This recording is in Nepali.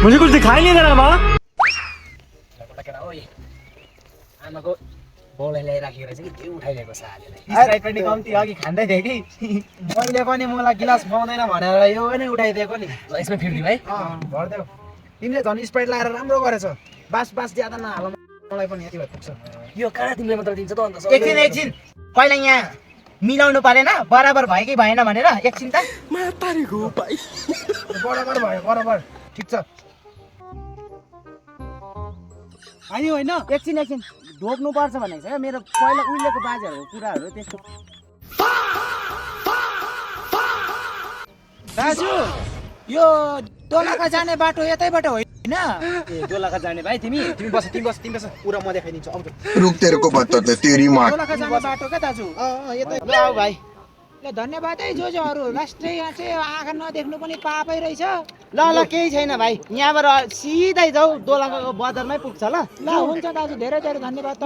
मुझे कुछ दिखाई नहीं दे रहा माँ। आमाको बोलाई ल्याइराखेको रहेछ कि त्यो उठाइदिएको साले स्प्राइट पनि कम्ती अघि खाँदै थिएँ कि मैले पनि मलाई गिलास पाउँदैन भनेर यो पनि उठाइदिएको नि यसमा फिर्दी भाइ भर्देऊ तिमीले झन् स्प्राइट लाएर राम्रो गरेछ बास बास ज्यादा नहाल मलाई पनि यति भए पुग्छ यो कहाँ तिमीले मात्र दिन्छ त अन्त एकछिन पहिला यहाँ मिलाउनु परेन बराबर भयो कि भएन भनेर एकछिन त बराबर भयो बराबर ठिक छ अनि होइन एकछिन ढोक्नु पर्छ भनेको छ मेरो पहिला उहिलेको बाजेहरूको कुराहरू त्यस्तो दाजु यो दोलखा जाने बाटो यतैबाट होइन ए दोलखा जाने भाइ तिमी बस पुरा म देखाइदिन्छु आउँछ रुक तेरे को बताते तेरी माँ दोलखा जाने बाटो क्या दाजु यतै ल आऊ भाइ ल धन्यवाद है जो लास्टै यहाँ चाहिँ आँखा नदेख्नु पनि पापै रहेछ ल केही छैन भाइ यहाँबाट सिधै जाऊ दोलखाको बजारमै पुग्छ ल ल हुन्छ दाजु धेरै धेरै धन्यवाद ल